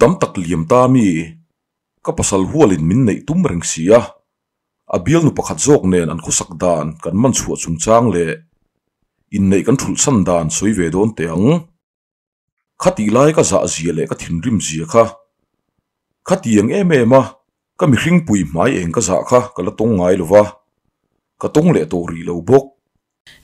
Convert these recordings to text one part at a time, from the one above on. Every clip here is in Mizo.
tam tak liam ta mi, ka pasal hualin min neih tum reng si a, a bialnu pakhat zawk nen an khawsak dan kan man chhuah chungchang leh inneih kan thulh chhan dan sawi ve dawn teh ang. Khatih lai ka zah zia leh ka thinrim zia kha khatiang em em a, ka mihring pui hmai eng ka zah kha ka la tawng ngai lo va, ka tawng leh tawh rih lo bawk.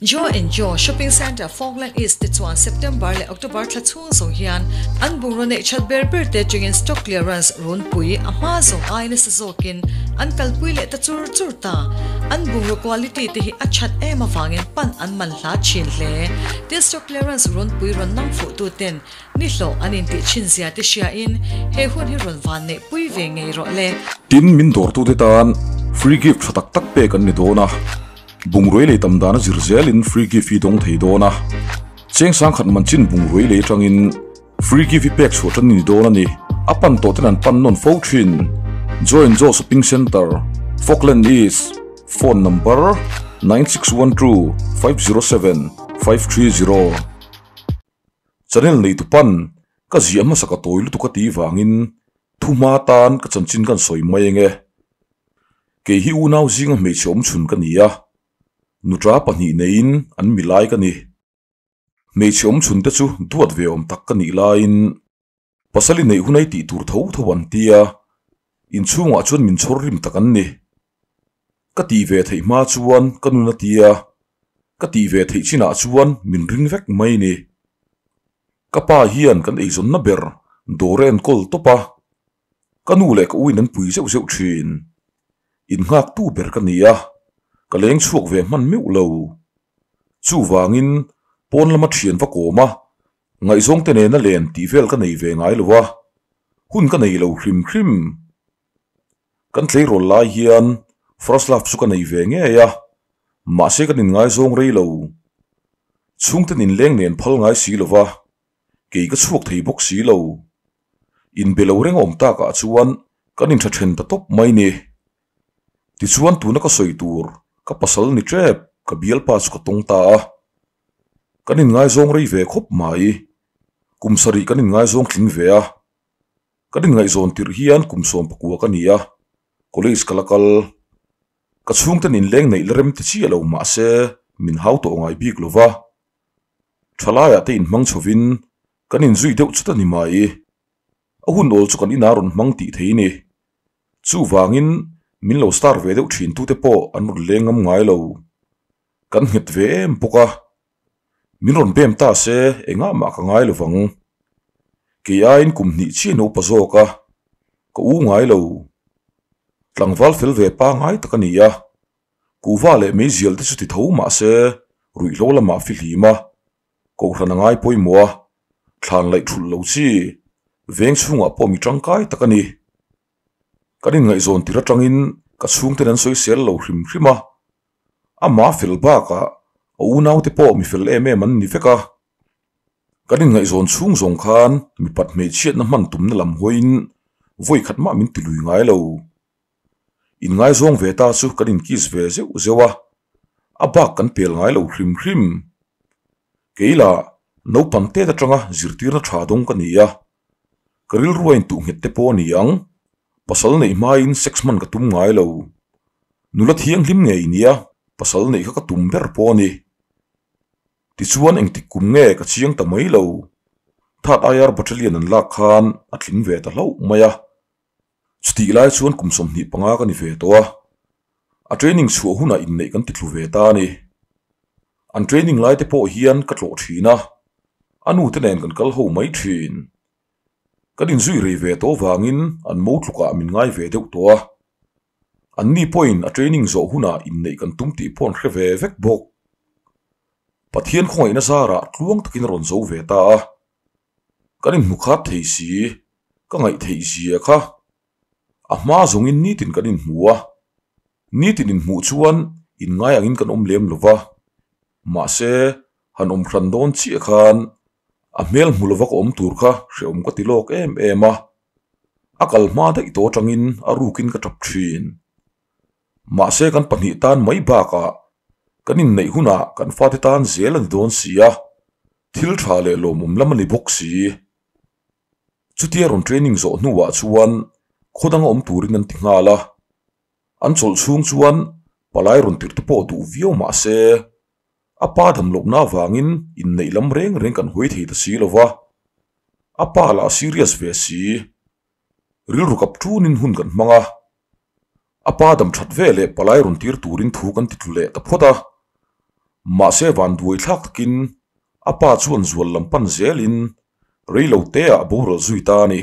Joe and Joe Shopping Centre Falkland East te chuan September leh October thla chhung zawng hian an bungraw neih that ber ber te atangin stock clearance runpui a hma zawng ai nasa zawkin an kalpui leh ta chur chur ta. An bungraw quality te hi a that em avangin pan an man hla thin hle. Tin stock clearance runpui rawn nang fuh tu ten ni hlawh an intih thin zia te hriain he hun hi rawn van neih pui ve ngei rawh le. Tin min dawrtute tan free gift tha tak tak pek an ni dawn a. Bungrui lei tam dana zir zelin free gift hi dawng thei dawn a, cheng sangkhat man chin bungrui lei atangin free gift hi pek chhuah tan ni dawn a ni. A pan tawh ten an pan nawn fo thin. Joy and Joe Shopping Centre, Falkland East, Phone number, 9612 507 530. Channel neitu pan ka ziah hmasa ka tawi lutuk a tih vangin thuhma tan ka chanchin kan sawi mai eng e. Kei hi unau zinga hmeichhe awm chhun ka ni a, nuṭa pahnih neiin an mi lai ka ni. Hmeichhe awm chhun te chu duat ve awm tak ka nih laiin pasal i neih hun ai tih tur tho tho an ti a, inchhungah chuan min chhawr rim tak an ni. Ka tih ve theih hma chuan ka nun a ti a, ka tih ve theih chinah chuan min ring vek mai ni. Ka pa hian kan eizawnna ber dawr a enkawl tawp a, Ka nu leh ka uin an pui zeuh zeuh thin. Innghaktu ber ka ni a, ka leng chhuak ve hman meuh lo. Chuvangin pawn lama thian va kawm a, ngaihzawng te nena len tih vel ka nei ve ngai lo a, hun ka nei lo hrim hrim. Kan tleirawl lai hian first love chu ka nei ve ngei a, mahse kan inngaizawng rei lo. Chhungten inleng nen phal ngai si lo va, kei ka chhuak thei bawk si lo. Inbe lo reng awm takah chuan kan intha then ta tawp mai ni. Tichuan tuna ka sawi tur ka pasal ni tep ka bialpa chu ka tawng ta a. Kan inngaizawng rei ve khawp mai. Kum sarih kan inngaizawng tling ve a. Kan inngaihzawn tirh hian kum 19 ka ni a, college ka la kal. Ka chhungten inleng neih la rem ti chiah lo mahse min hau tawh ngai bik lo va. Thalaiah te inhmang chhovin kan inzui deuh chut a ni mai. A hun awl chu kan inah rawn hmang tih thei ni. Chuvangin min lo star ve deuh thin tute pawh an rawn leng ngam ngai lo. Kan nghet ve em bawk a. Min rawn bem ta se engah mah ka ngai lovang. Kei aiin kum hnih chiah naupa zawk a, ka u ngai lo. Tlangval fel ve pangai tak a ni a. Kuhva leh meizial te chu ti tho mah se ruihhlo lamah fihlim a, kohhran a ngai pawimawh a, thlan laih thulh lo chi, veng chhungah pawh mi tangkai tak a ni. Kan inngaihzawn tir atangin ka chhungten an sawisel lo hrim hrim a, amah fel bakah a unaute pawh mi fel em em an ni vek a. Kan inngaihzawn chhung zawng khan mipat hmeichhiatna hman tumna lam hawiin vawi khat mah min tilui ngai lo. Inngaizawng ve ta chu kan inkiss ve zeuh zeuh a, a bak kan pel ngai lo hrim hrim. Kei lah naupang tet atanga zirtirna tha dawng ka ni a, ka rilru a intuh nghet te pawh a ni ang, pasal neih hmain sex hman ka tum ngai lo. Nula thianghlim ngei nia pasal neih kha ka tum ber pawh a ni. Tichuan engtik kum nge ka chiang ta mai lo, Third IR Battalion an lak khan a tling ve ta hlauh mai a. Chutih lai chuan kum 25 ka ni ve tawh a, a training chhuah hunah inneih kan titlu ve ta a ni. An training lai te pawh hian ka tlawh thin a, a nu te nen kan kal ho mai thin. Kan inzui rei ve tawh vangin an mo tlukah min ngai ve deuh tawh a. Anni pawhin a training zawh hunah inneih kan tum tih pawh an hre ve vek bawk. Pathian khawngaihna zarah tluang takin a rawn zo ve ta a. Kan inhmu khat thei si, ka ngaih theih zia kha. A hma zawngin nitin kan inhmu a, nitin inhmuh chuan inngai angin kan awm lem lo va, mahse han awm hran dawn chiah khan a hmel hmu lova ka awm tur kha hrehawm ka ti lawk em em a, a kal hma daih tawh atangin a rukin ka tap thin. Mahse kan pahnih tan mai bakah kan inneih hunah kan fate tan zel a ni dawn si a, thil tha leh lawmawm lam a ni bawk si. Chutia rawn training zawh hnuah chuan khaw danga awm turin an ti nghal a, an chawlh chhung chuan palai rawn tirh te pawh duh viau mah se a pa dam lohna avangin inneih lam reng reng kan hawi thei ta si lo va, a pa lah serious ve si. Rilru kap tunin hun kan hmang a, a pa dam that ve leh palai rawn tir turin thu kan ti tlu leh ta phawt a. Mahse vanduai thlak takin a pa chuan zual lam pan zelin rei lo te ah boral zui ta a ni.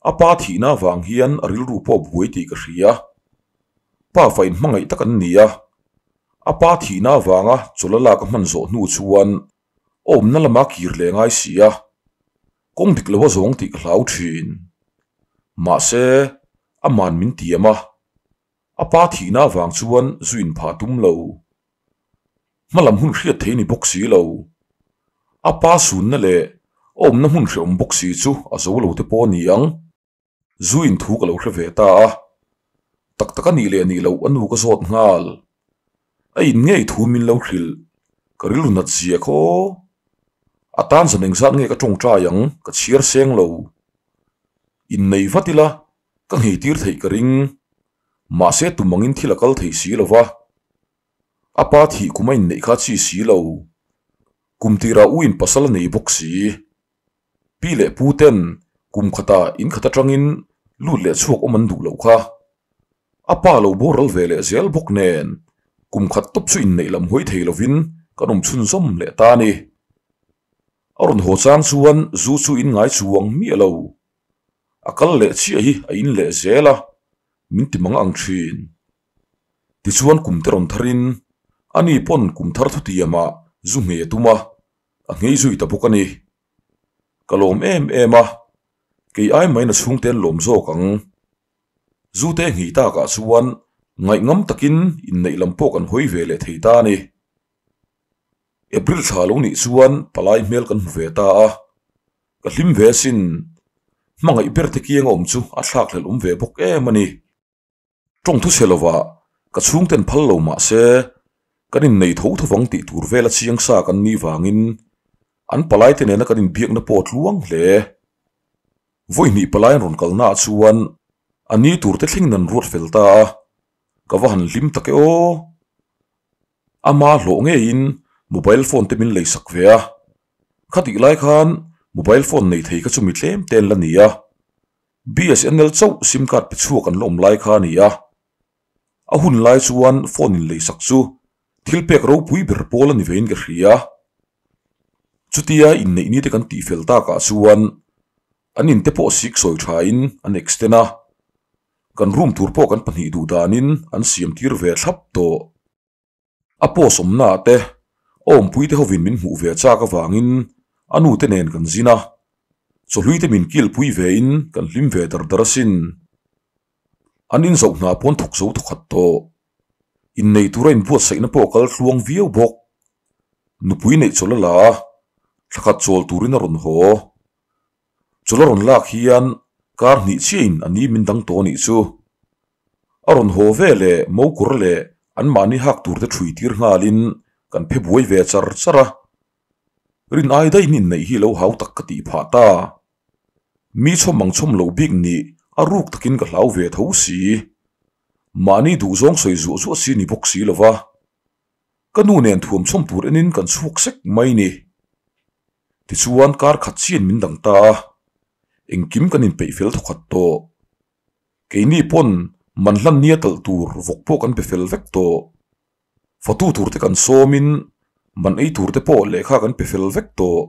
A pa thihna avang hian a rilru pawh buai tih ka hria. Pa fa inhmangaih tak an ni a, a pa thihna avanga chawlh a lak a hman zawh hnu chuan awmna lama kir leh ngai si a, kawng dik lo a zawng tih ka hlau thin. Mahse, aman min tiam a, a pa thihna avang chuan zu inphah tum lo. Hmalam hun hriat thei ni bawk si lo. A pa sunna leh awmna hmun hrehawm bawk si chu a zo lo te pawh a ni ang. Zu in thu ka lo hre ve ta a. Tak tak a nih leh nih loh a nu ka zawt nghal. A in ngei thu min lo hrilh. Ka rilru nat zia khaw. A tan zan engzat nge ka tawngtai ang ka chhiar seng lo. Innei vat ila ka nghei tir theih ka ring. Mahse tum angin thil a kal thei si lo va. A pa thih kum a inneih kha chi si lo. Kum tirah u in pasal a nei bawk si. Pi leh pu ten kum khata in khat atangin lut leh chhuak awm an duh loh kha. A pa lo boral ve leh zel bawk nen kum khat tawp chu inneih lam hawi thei lovin kan awm chhunzawm leh ta a ni. A rawn haw chang chuan zu chu in ngai chuang miah lo. A kal leh chiah hi a in leh zel a, min ti mang ang thin. Tichuan kum te rawn tharin ani pawn kum thar thutiamah zu nghei a tum a, a nghei zui ta bawk a ni. Ka lawm em em a, kei ai mai na chhungte an lawm zawk ang. Zute nghei takah chuan ngaihngam takin inneih lam pawh kan hawi ve leh thei ta a ni. April thla lo nih chuan palai hmel kan hmu ve ta a, ka hlim ve asin. Hmangaih ber te kianga awm chu a thlakhlelh awm ve bawk em a ni. Tawng thu chhe lovah ka chhungten phal lo mah se kan innei tho tho vang tih tur vela chiang sa kan nih vangin an palai te nena kan inbiakna pawh a tluang hle. Vawi hnih palai an rawn kalna ah chuan a ni tur te thlengin an ruat fel ta a, ka va han hlim tak e aw. Ama hlawh ngeiin mobile phone te min leisak ve a, khatih lai khan mobile phone nei thei kha chu mi tlem te an la ni a. BSNL chauh sim card pe chhuak an la awm lai kha a ni a. A hun lai chuan phone in leisak chu thil pek ropui ber pawl a ni vein ka hria. Chutia inneih ni te kan tih fel takah chuan an in te pawh sik sawi thain an extend a, kan room tur pawh kan pahnih duh danin an siam tir ve thlap tawh. A post awmna ah te awmpui te hovin min hmuh ve chak avangin a nu te nen kan zin a, chawhlui te min kilpui ve in kan hlim ve dar dar asin. An inzoh hna pawn thawk zo thawkhat tawh. Innei tura inbuatsaihna pawh a kal thluang viau bawk. Nupui neih chawlh a la a, thlakhat chawl turin a rawn haw. Chawlh a rawn lak hian kar hnih chiahin a ni min dang tawh a nih chu. A rawn haw ve leh mokawr leh anmahni hak tur te ṭhui tir nghalin kan phe buai ve char char a. Rin ai daihin inneih hi lo hau tak ka tih phah ta. Mi chhawm ang chhawm lo bik nih a ruk takin ka hlau ve tho si. Mahni duhzawng sawi zuah zuah si ni bawk si lo va. Ka nu nen thuam chhawm tur enin kan chhuak sek mai ni. Tichuan kar khat chian min dang ta a, engkim kan inpeih fel thawkhat tawh. Keini pawn man hlan nia talh tur vawk pawh kan pe fel vek tawh. Fatu tur te kan sawmin man ei tur te pawh lehkha kan pe fel vek tawh.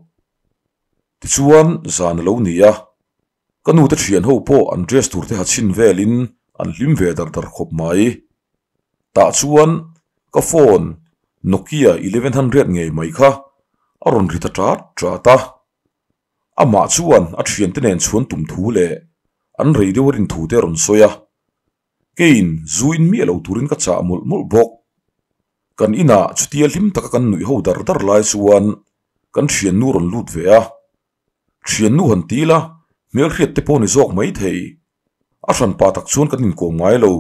Tichuan zan a lo ni a, ka nu te thian ho pawh an dress tur te ha chhin velin an hlim ve dar dar khawp mai. Tah chuan ka phone Nokia 1100 ngei mai kha a rawn ri ta ṭat ṭat a. Amah chuan a thiante nen chhuan tum thu leh an rei deuh a rin thu te a rawn sawi a. Keiin zu in miah lo turin ka chah mawlh mawlh bawk. Kan inah chutia hlim taka kan nuih ho dar dar lai chuan kan thiannu rawn lut ve a. Thiannu han ti ila hmelhriat te pawh ni zawk mai thei. A hran pa tak chuan kan inkawm ngai lo.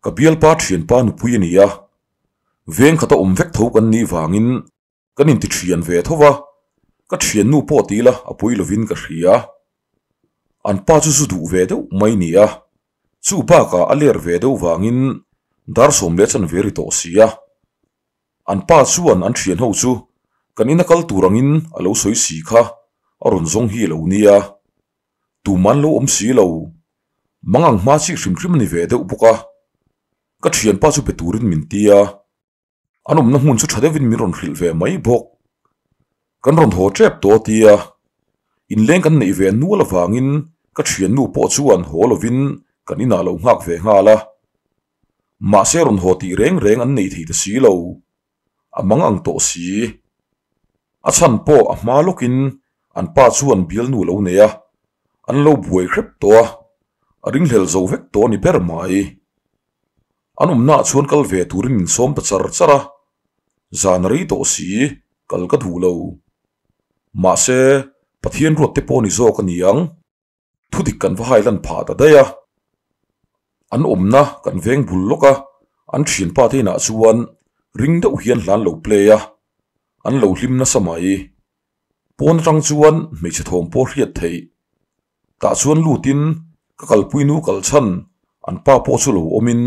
Ka bialpa thianpa nupui a ni a. Veng khata awm vek tho kan nih vangin Kan inti thian ve tho va, ka thiannu pawh ti ila a pui lovin ka hria. An pa chu zu duh ve deuh mai ni a, chu bakah a ler ve deuh vangin dar 10 chanve ri tawh si a. An pa chuan an thian ho chu kan ina kal tur angin a lo sawi si kha a rawn zawng hi a lo nia. Tuman lo awm si lo. Mangang hma chi hrim hrim a ni ve deuh bawk a. Ka thianpa chu be turin min ti a. An awmna hmun chu tha deuhin min rawn hrilh ve mai bawk. Kan rawn haw tep tawh a tia. Inleng kan neih ve nual avangin ka thiannu pawh chuan haw lovin kan inah lo nghak ve nghal a. Mahse rawn haw tih reng reng an nei thei ta si lo. A mang ang tawh si. A chhan pawh a hma lawkin an pa chuan bialnu lo nei a, an lo buai hrep tawh a, a ringhlel zo vek tawh a ni ber mai. An awmnaah chuan kal ve turin min sawm ta char char a, zan a rei tawh si, kal ka duh lo. Mahse, Pathian ruat te pawh ni zawk a ni ang, thudik kan va hai lan phah ta daih a. An awmna kan veng bul lawk a, an thianpa te inah chuan ring deuh hian hla an lo play a, an lo hlim nasa mai. Pawn atang chuan hmeichhe thawm pawh hriat theih. Tah chuan lutin ka kalpui nu kal chhan an pa pawh chu lo awmin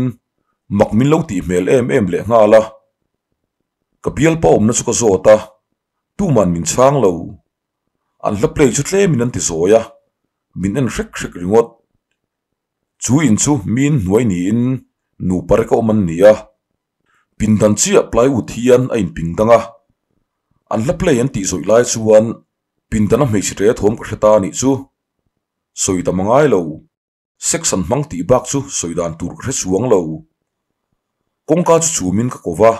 mak min lo tih hmel em em leh nghal a. Ka bialpa awmna chu ka zawt a, tuman min chhang lo. An hla play chu tlemin an ti zawi a, min en hrek hrek ringawt. Chu in chu miin hnuai niin nupa reka awm an ni a, pindan chiah plywood hian a inping dang a. An hla play an tih zawih lai chuan Pindan a hmeichhe ṭe thawm ka hre ta anih chu. Sawi tam a ngai lo. Sex an hmang tih bak chu sawi dan tur ka hre chuang lo. Kawngka chu chumin ka ko va,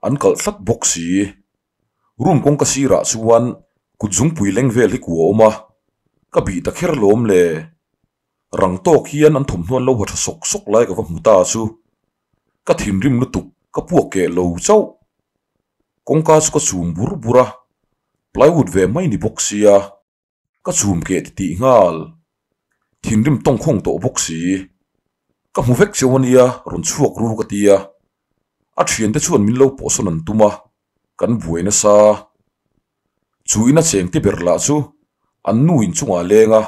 an kalh tlat bawk si. Room kawngka sirah chuan kut zungpui leng vel hi kua awm a, ka bih ta kher lawm le. Rang tawk hian an thawmhnaw an lo ha ṭha sawk sawk lai ka va hmu ta chu. Ka thinrim lutuk ka puak keh lo chauh. Kawngka chu ka chum bur bur a, plywood ve mai ni bawk sia, ka chum keh ti tih nghal. Thinrim tawngkhawng tawh bawk si. Ka hmu vek cheu ania rawn chhuak ru ka ti a. A thiante chuan min lo pawhsawn an tum a, kan buai nasa. Chu ina cheng te ber lah chu an nu inchungah a leng a,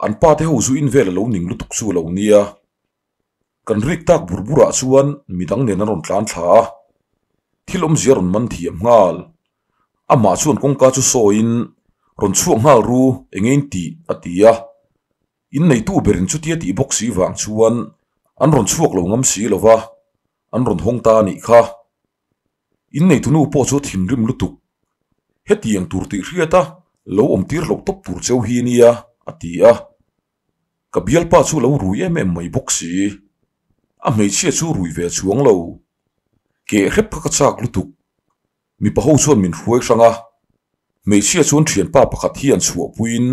an pa te ho zu in vel a lo ning lutuk chu a lo nia. Kan rik tak bur burah chuan midang nen an rawn tlan thla a, thil awmzia rawn man thiam nghal. Amah chuan kawngka chu sawiin, Rawn chhuak nghal ru, eng ein tih? a ti a. Inneitu berin chutia tih bawk si vang chuan an rawn chhuak lo ngam si lo va, an rawn hawng ta a nih kha. Inneitu nu pawh chu a thinrim lutuk. Hetiang tur tih hriat a, lo awmtir loh tawp tur cheu hi nia, a ti a. Ka bialpa chu lo rui em em mai bawk si. A hmeichhia chu rui ve chuang lo. Keh hrep kha ka chak lutuk. Mipa ho chuan min hruai hrang a. Hmeichhia chuan thianpa pakhat hian chhuahpuiin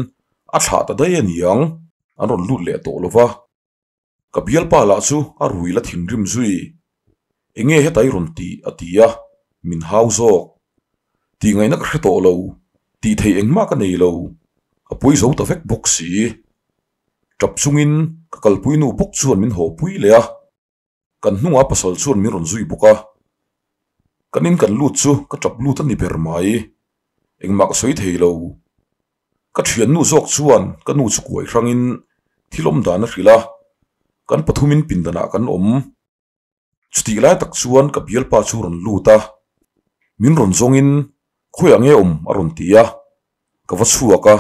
a thlah ta daih a niang, an rawn lut leh tawh lo va. Ka bialpa lah chu a rui la thinrim zui. Enge heta i rawn tih? a ti a, min hau zawk. Tih ngaihna ka hre tawh lo, tih theih engmah ka nei lo, a pawi zo ta vek bawk si. Tap chungin ka kalpui nu bawk chuan min haw pui leh a, kan hnungah pasal chuan min rawn zui bawk a. Kan in kan lut chu ka tap lut a ni ber mai, engmah ka sawi thei lo. Ka thiannu zawk chuan ka nu chu kuai hrangin thil awm dan a hrilh a, kan pathumin pindanah kan awm. Chutih lai tak chuan ka bialpa chu rawn lut a, min rawn zawngin khawiah nge awm a rawn ti a, ka va chhuak a,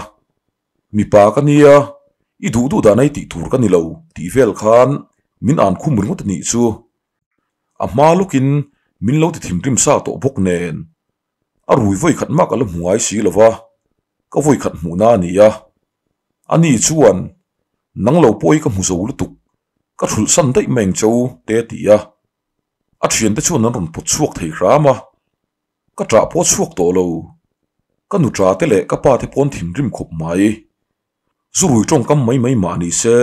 mipa ka nia, i duh duh dan a i tih tur ka ni lo tih vel khan min an khum ringawt a nih chu. A hma lawkin min lo ti thinrim sa tawh bawk nen a rui vawi khat mah ka la hmu ngai si lo va, ka vawi khat hmuhna a ni a. Ani chuan, Nang lo pawh hi ka hmu zo lutuk, ka thulh san daih mai ang che u, te a ti a. A thiante chuan an rawn pawt chhuak thei hram a, ka ṭah pawh a chhuak tawh lo. Ka nu ṭa te leh ka pa te pawn thinrim khawp mai. Zu rui ṭawngkam mai mai mah ni se,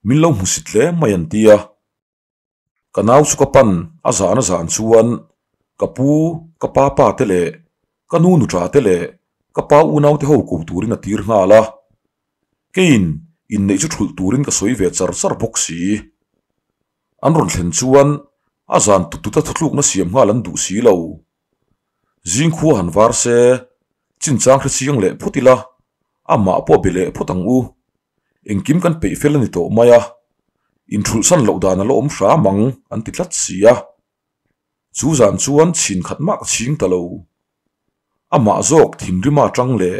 min lo hmusit hle mai an ti a. Ka nau chu ka pan a zan a zan chuan ka pu, ka pa pa te leh ka nu nuṭa te leh ka pa unau te ho ko turin a tir nghal a. Keiin inneih chu thulh turin ka sawi ve char char bawk si. An rawn thlen chuan a zan tut tut a thuthlukna siam nghal an duh si lo. Zingkhua han var se, chinchang hre chiang leh phawt ila, amah pawh be leh phawt ang u. Engkim kan peih fel a ni tawh mai a, inthulhsan loh dan a la awm hram ang an ti tlat si a. Chu zan chuan chhin khat mah ka chhing ta lo. Amah zawk thinrima atang leh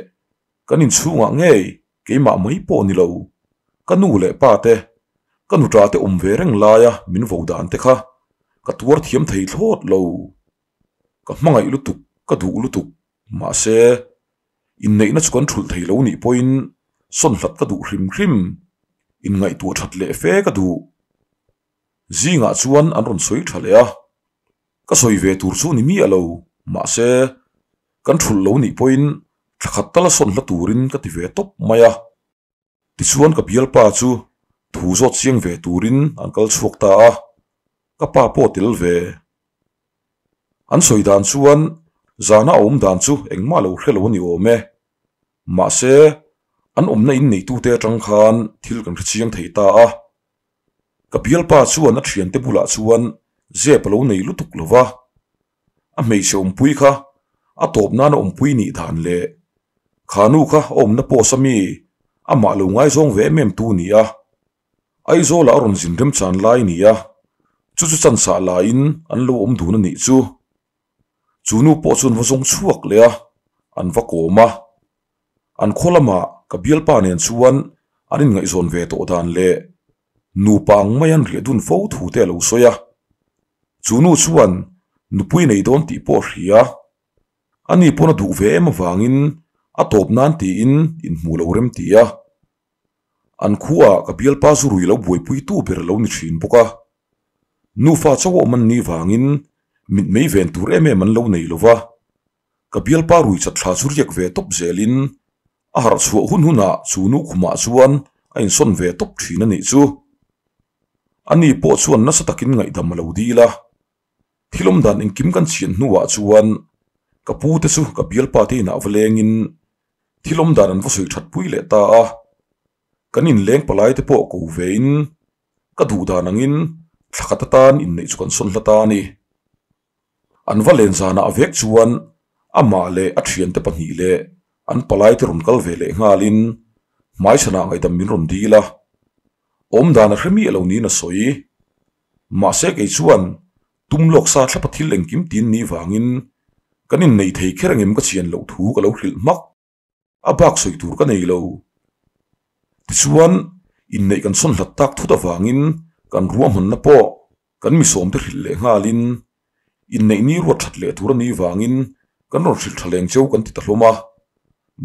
kan inchhungah ngei keimah mai pawh ni lo, ka nu leh pa te, ka nuṭa te awm ve reng laia min vo dan te kha ka tuar thiam thei thlawt lo. Ka hmangaih lutuk, ka duh lutuk, mahse, inneihna chu kan thulh thei lo nih pawhin sawn hlat ka duh hrim hrim, inngaihtuah that leh fe ka duh. Zingah chuan an rawn sawi tha leh a, ka sawi ve tur chu ni miah lo, mahse, kan thulh lo nih pawhin thla khat tala sawn hla turin ka ti ve tawp mai a. Tichuan ka bialpa chu thu zawt chiang ve turin an kal chhuak ta a, ka pa pawh tel ve. An sawi dan chuan zana a awm dan chu engmah lo hre lo a ni awm e. Mahse, an awmna in neitute atang khan thil kan hre chiang thei ta a. Ka bialpa chuan a thiante bulah chuan zep a lo nei lutuk lo va, a hmeichhe awmpui kha a tawp nana awmpui nih dan leh kha nu kha a awmna post a mi amah lo ngaizawng ve em em tu ni a, Aizawlah a rawn zin remchan lai ni a, chu chu chansah laiin an lo awm dun a nih chu. Chu nu pawh chu an va zawng chhuak leh a, an va kawm a. An khaw lamah ka bialpa nen chuan an inngaihzawn ve tawh dan leh nupa ang mai an riah dun fo thu te a lo sawi a. Chu nu chuan nupui nei dawn tih pawh a hria. Ani pawn a duh ve em avangin a tawp nan tiin inhmuh lo rem ti a. An khuaah ka bialpa zu rui lo buaipuitu ber a lo ni thin bawk a. Nufa chauh awm an nih vangin mitmei ven tur em em an lo nei lo va. Ka bialpa rui chat thla chu riak ve tawp zelin a harh chhuah hun hunah chu nu khumah chuan a insawn ve tawp thin a nih chu. Ani pawh chuan nasa takin ngaihdam a lo dil a. Thil awm dan engkim kan chhian hnuah chuan ka pu te chu ka bialpa te inah va lengin thil awm dan an va sawi that pui leh ta a. Kan inleng palai te pawh ko vein ka duh dan angin thla khat atan inneih chu kan sawn hla ta a ni. An va len zanah a vek chuan amah leh a thiante pahnih leh an palai te rawn kal ve leh nghalin hmaichhanah ngaihdam min rawn dil a, awm dan a hre miah lo niin a sawi. Mahse kei chuan tum lawk sa thlapa thil engkim tin ni vangin kan innei thei kher angem ka chian loh thu ka lo hrilh hmak. A bak sawi tur ka nei lo. Tichuan inneih kan sawn hlat tak thut avangin kan ruahmanna pawh kan misawmte hrilh leh nghalin inneih ni ruat that leh tur a nih vangin kan rawn hrilh tha leng cheu kan ti ta hlawm a,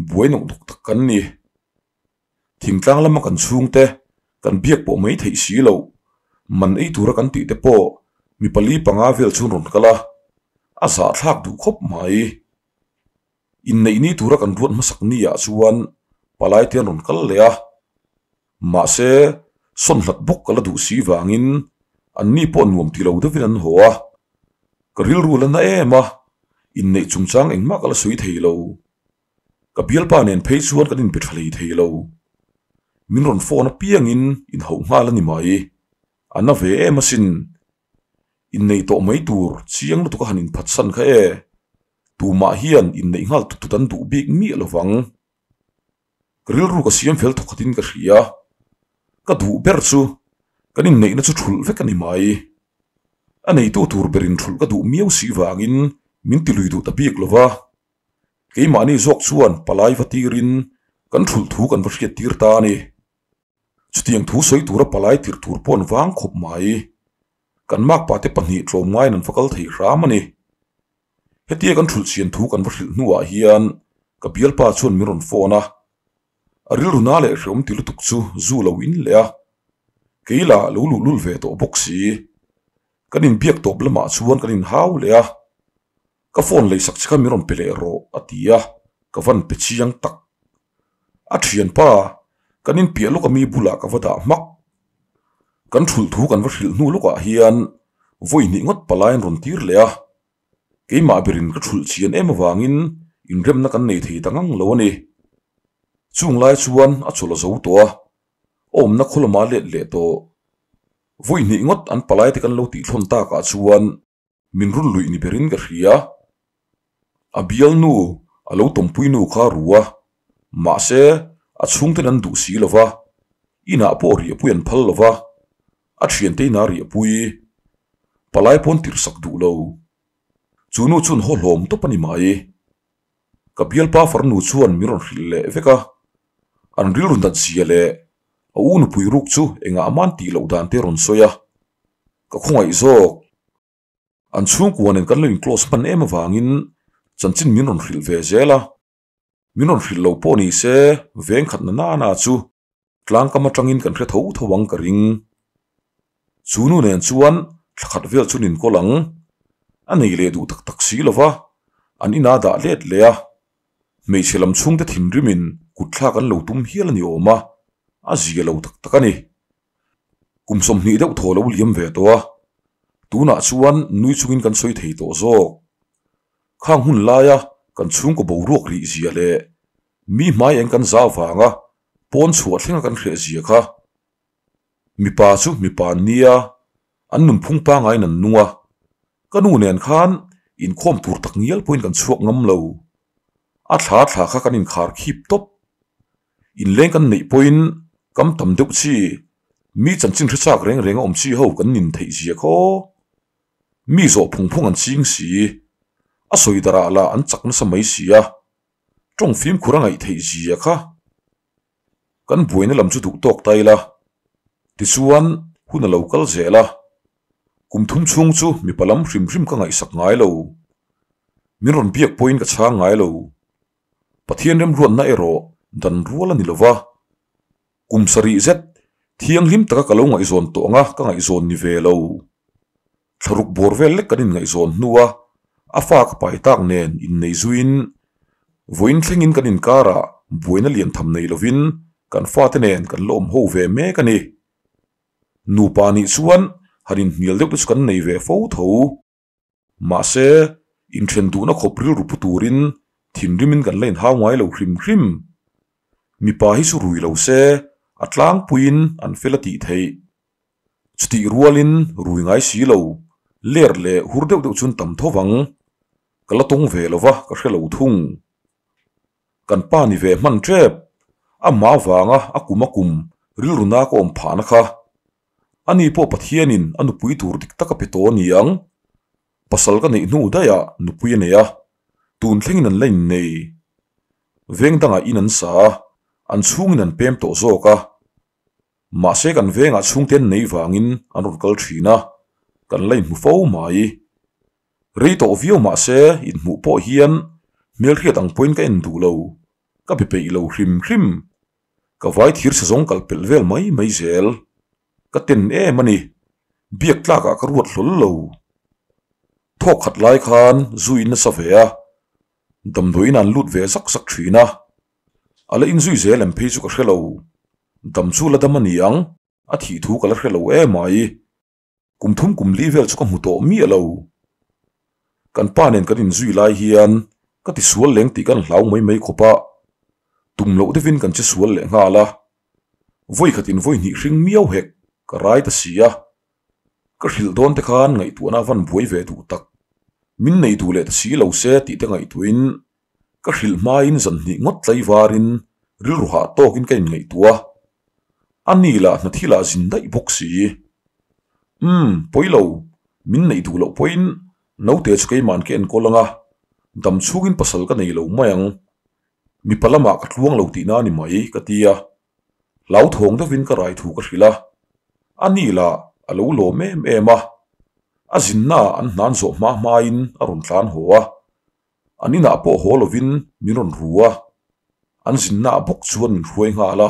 buai nawk dawk tak kan ni. Thingtlang lama kan chhungte kan biak pawh mai theih si loh, man ei tura kan tih te pawh mi pali panga vel chhun rawn kal a, a zahthlak duh khawp mai. Inneih ni tura kan ruat hmasak ni ah chuan palai te an rawn kal leh a, mahse sawn hlat bawk ka la duh si vangin an ni pawh nuam ti lo deuhin an haw a, ka rilru la na em a, inneih chungchang engmah ka la sawi thei lo. Ka bialpa nen phei chuan kan inbe tha hlei thei lo. Min rawn phone apiangin inhauh nghal a ni mai. A na ve em asin. Inneih tawh mai tur chiang lutuk a han inphatsan kha e. Tumah hian inneih nghal tut tut an duh bik miah lo vang. Ka rilru ka siam fel thawkhatin ka hria. Ka duh ber chu kan inneihna chu thulh vek a ni mai. A neitu tur berin thulh ka duh miau si vangin min ti lui duh ta bik lo va. Keimahni zawk chuan palai va tirin kan thulh thu kan va hriat tir ta a ni. Chutiang thu sawi tura palai tirh tur pawh an vang khawp mai. Kan makpa te pahnih tlawmngaiin an va kal thei hram a ni. Hetia kan thulh chian thu kan va hrilh hnuah hian ka bialpa chuan min rawn phone a, a rilru na leh hreawm ti lutuk chu zu lo in leh a, kei lah lo luhlul ve tawh bawk si. Kan inbiak tawp lamah chuan kan inhau leh a, ka phone leisak che kha min rawn pe leh rawh a ti a, ka van pe chiang tak. A thianpa, kan inpiah lawk ami bulah ka va dah hmak. Kan thulh thu kan va hrilh hnu lawkah hian vawi hnih ngawt palai an rawn tir leh a, keimah berin ka thulh chian em avangin inremna kan nei thei ta ngang lo a ni. Chung lai chuan a chawlh a zo tawh a, awmna khaw lama let leh tawh. Vawi hnih ngawt an palai te kan lo tihthlawn takah chuan Min run luih ni berin ka hria. A bialnu, a lo tawmpui nu kha a ru a, mahse a chhungten an duh si lo va. Inah pawh riahpui an phal lo va, a thiante inah riahpui palai pawn tirhsak duh lo. Chu nu chuan haw hlawm tawp a ni mai. Ka bialpa farnu chuan min rawn hrilh leh vek a, an rilru nat zia leh a u nupui ruk chu engah man tih loh dan te a rawn sawi a, ka khawngaih zawk. An chhungkua nen kan lo in close hman em avangin chanchin min rawn hrilh ve zel a, min rawn hrilh lo pawh ni se veng khat na nana chu tlangkam atangin kan hre tho tho ang ka ring. Chu nu nen chuan thla khat vel chu nin kawl ang. A nei leh duh tak tak si lo va, an ina dah let leh a. Hmeichhe lam chhungte thinrimin kutthlak an lo tum hial a ni awm a, a zia lo tak tak a ni. Kum 20 deuh thaw lo liam ve tawh a, tunah chuan nui chungin kan sawi thei tawh zawk. Khang hun laia kan chhungkaw boruak rih zia leh mi hmai eng kan za vanga pawn chhuah thlenga kan hreh zia kha. Mipa chu mipa an nia, an nunphung pangaiin an nung a, ka nu nen khan inkhawm tur tak ngial pawhin kan chhuak ngam lo. A thla thla kha kan inkhar khip tawp. Inleng kan neih pawhin kam tam deuh chi, mi chanchin hre chak reng reng a awm chi ho kan nin theih zia khaw. Mi zawh phung phung an ching si, a sawi darah lah an chak nasa mai si a, tawng fimkhur a ngaih theih zia kha. Kan buaina lam chu duh tawk ta ila, tichuan hun a lo kal zel a, kum thum chhung chu mipa lam hrim hrim ka ngaihsak ngai lo. Min rawn biak pawhin ka chhang ngai lo. Pathian remruatna erawh dan rual a ni lova, kum sarih zet thianghlim taka ka lo ngaihzawn tawh anga ka ngaihzawn ni ve lo. Thlaruk bawr vel lek kan inngaihzawn hnua a fa ka pai tak nen innei zuiin vawiin thlengin kan inkarah buaina lian tham nei lovin kan fate nen kan la awm ho ve mek a ni. Nupa nih chuan han inhnial deuh te chu kan nei ve fo tho. Mahse, inthen duhna khawp rilru pu turin thinrimin kan la inhau ngai lo hrim hrim. Mipa hi chu rui lo se a tlangpuiin an fel a tih theih. Chutih rualin rui ngai si lo, ler leh hur deuh deuh chuan tam tho vang. Ka la tawng ve lo va, ka hre lo thung. Kan pa ni ve hman tep, amah avanga a kum a kum rilru na ka awm phahna kha. Ani pawh Pathianin a nupui tur dik tak a pe tawh a ni ang. Pasal ka neih hnu daihah nupui a nei a, tun thlengin an la innei. Veng dangah in an sa a, an chhungin an pem tawh zawk a. Mahse kan vengah chhungte an nei vangin an rawn kal thin a, kan la inhmu fo mai. Rei tawh viau mahse inhmuh pawh hian hmelhriat ang pawhin ka en duh lo, ka be peih lo hrim hrim. Ka vai thir sa zawng kal pelh vel mai mai zel. Ka ten em a ni, biak tlakah ka ruat hlawl lo. Thawk khat lai khan zu in nasa ve a, damdawiin an lut ve zak zak thin a. A la inzui zel em phei chu ka hre lo. Dam chu la dam a ni ang, a thih thu ka la hre lo em mai. Kum thum kum li vel chu ka hmu tawh miah lo. Kan pa nen kan inzui lai hian ka ti sual leng tih kan hlau mai mai khawp a, tum loh deuhin kan che sual leh nghal a. Vawi khatin vawi hnih hring miau hek ka rai ta si a. Ka hrilh dawn te khan ngaihtuahna a van buai ve duh tak. Min nei duh leh ta si lo se tih te ngaihtuahin Ka hrilh hmain zan hnih ngawt tlaivarin rilru hah tawkin ka inngaihtuah a, a ni lah hna thil ah zin daih bawk si. Umm, pawi lo, min neih duh loh pawhin naute chu keima'n ka enkawl ang a, dam chhungin pasal ka nei lo mai ang. Mipa lamah ka tluang lo tihna a ni mai, ka ti a. Hlauthawng deuhin ka rai thu ka hrilh a, a ni lah a lo lawm em em a, a zinnaah an hnan zawh hma hmain a rawn tlan haw a. An inah pawh haw lovin min rawn ru a, an zinnaah bawk chuan min hruai nghal a.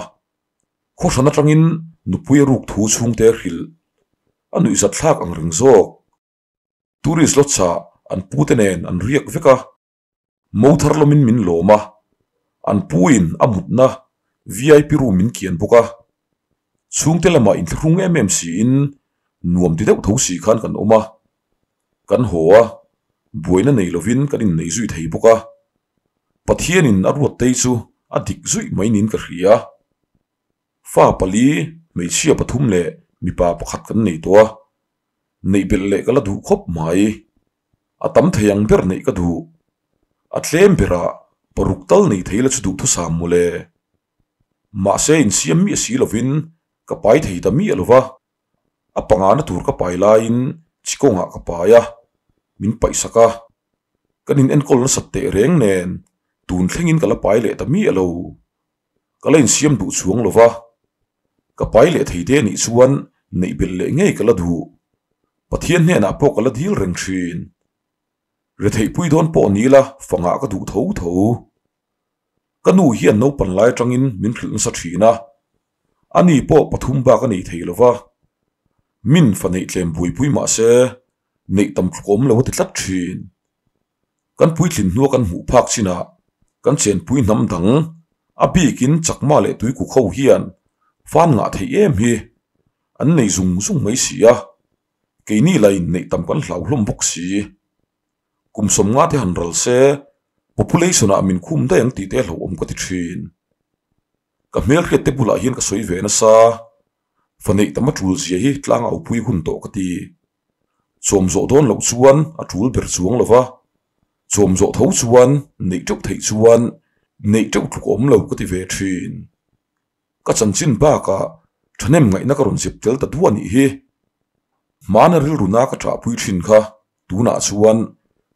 Khawhran atangin nupui a ruk thu chhungte a hrilh. A nuihzat thlak ang reng zawk. Tourist lodge-ah an pute nen an riak vek a, mo thar lawmin min lawm a, an puin a mutna vip room min kian bawk a. Chhungte lamah inthlahrung em em siin nuam ti deuh tho si khan kan awm a. Kan haw a, buaina nei lovin kan innei zui thei bawk a. Pathianin a ruattei chu a dik zuih mai niin ka hria. Fa pali, hmeichhia pathum leh mipa pakhat kan nei tawh a, neih belh leh ka la duh khawp mai. A tam thei ang ber neih ka duh. A tlem berah paruk tal nei thei la chu duhthusam mawle. Mahse insiam miah si lovin Ka pai thei ta miah lo va, a pangana tur ka pai laiin chikawngah ka pai a, min paihsak a. Kan in enkawl nasat teh reng nen tun thlengin ka la pai leh ta miah lo. Ka la insiam duh chuang lo va, ka pai leh thei te nih chuan neih belh leh ngei ka la duh. Pathian hnenah pawh ka la dil reng thin. Retheihpui dawn pawh ni la fangah ka duh tho tho. Ka nu hian naupan lai atangin min hrilh nasa thin a, ani pawh pathum bak a nei thei lo va, min fa neih tlem buaipui mah se neih tam tluk awm lo a ti tlat thin. Kan puitlin hnua kan hmuh phak chinah kan chenpui hnam dang a bikin chakma leh tuikuk ho hian fan ngah theih em hi an nei zung zung mai si a, keini lain neih tam kan hlau hlawm bawk si. Kum sawmnga te han ral se population ah min khum daih ang tih te a hlauhawm ka ti thin. Ka hmelhriat te bulah hian ka sawi ve nasa, fa neih tam a tul zia hi tlang a upui hun tawh ka ti. Chawm zawh dawn loh chuan a tul ber chuang lo va, chawm zawh tho chuan neih teuh theih chuan neih teuh tluk awm lo ka ti ve thin. Ka chanchin bakah thahnem ngaihna ka rawn zep tel ta duah nih hi. Hmana rilru na ka ṭahpui thin kha tunah chuan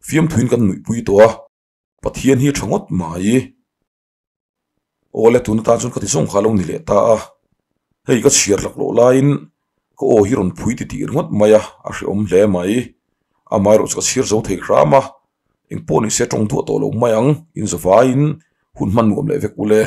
fiamthuin kan nuihpui tawh a, Pathian hi a ṭha ngawt mai. Awle tun atan chuan ka ti zawng kha a lo ni leh ta a, hei ka chhiar lak loh laiin ka aw hi rawn phui ti tih ringawt mai a, a hrehawm hle mai. Amaherawhchu ka chhiar zo thei hram a, engpawh ni se tawng duah tawh lo mai ang, inzavaiin hun hman nuam leh vek ule.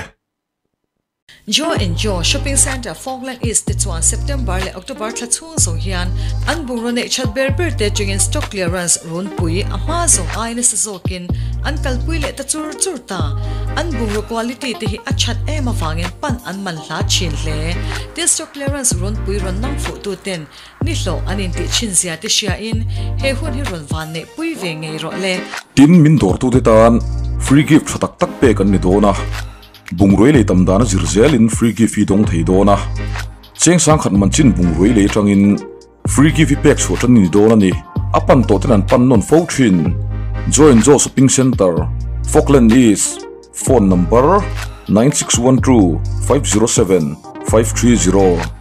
Joe and Joe Shopping Centre Falkland East te chuan September leh October thla chhung zawng hian an bungraw neih that ber ber te atangin stock clearance runpui a hma zawng ai nasa zawkin an kalpui leh ta chur chur ta. An bungraw quality te hi a that em avangin pan an man hla thin hle. Tin stock clearance runpui rawn nang fuh tu ten ni hlawh an intih thin zia te hriain he hun hi rawn van neih pui ve ngei rawh le. Tin min dawrtute tan free gift tha tak tak pek an ni dawn a. Bungrui lei tam dan a zir zelin free gift hi dawng thei dawn a, cheng sangkhat man chin bungrui lei atangin free gift hi pek chhuah tan ni dawn a ni. A pan tawh ten an pan nawn fo thin. Join Joe Shopping Centre, Falkland East, Phone number, 9612 507 530.